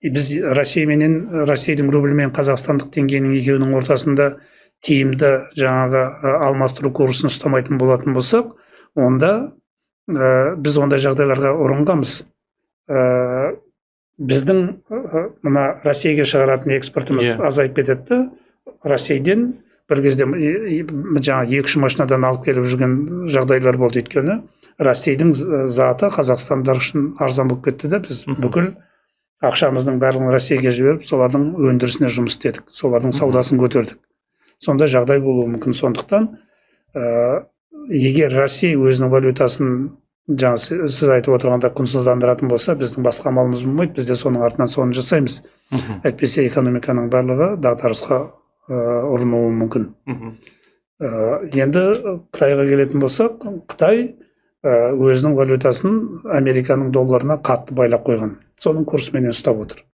Біз Россия менен, Ресейдің рублі мен қазақстандық теңгенің екеуінің ортасында тиімді жаңағы алмастыру курсын ұстамайтын болатын болсақ, онда біз ондай жағдайларға ұрынғанбыз. Біздің мына Ресейге шығаратын экспортымыз азайып кетеді да. Ресейден бір кезде жаңағы екі үш машинадан алып келіп жүрген жағдайлар болды, өйткені Ресейдің заты қазақстандықтар үшін арзан болып кетті да. Біз бүкіл ақшамыздың барлығын Ресейге жіберіп, солардың өндірісіне жұмыс істедік, солардың саудасын көтердік. Сондай жағдай болуы мүмкін. Сондықтан егер Россия өзінің валютасын, жаңа сіз айтып отырғандай, құнсыздандыратын болса, біздің басқа амалымыз болмайды, біз де соның артынан соны жасаймыз. Әйтпесе экономиканың барлығы дағдарысқа ұрынуы мүмкін. Енді Қытайға келетін болсақ, Қытай өзінің валютасын американың долларына қатты байлап қойған, соның курсыменен ұстап отыр.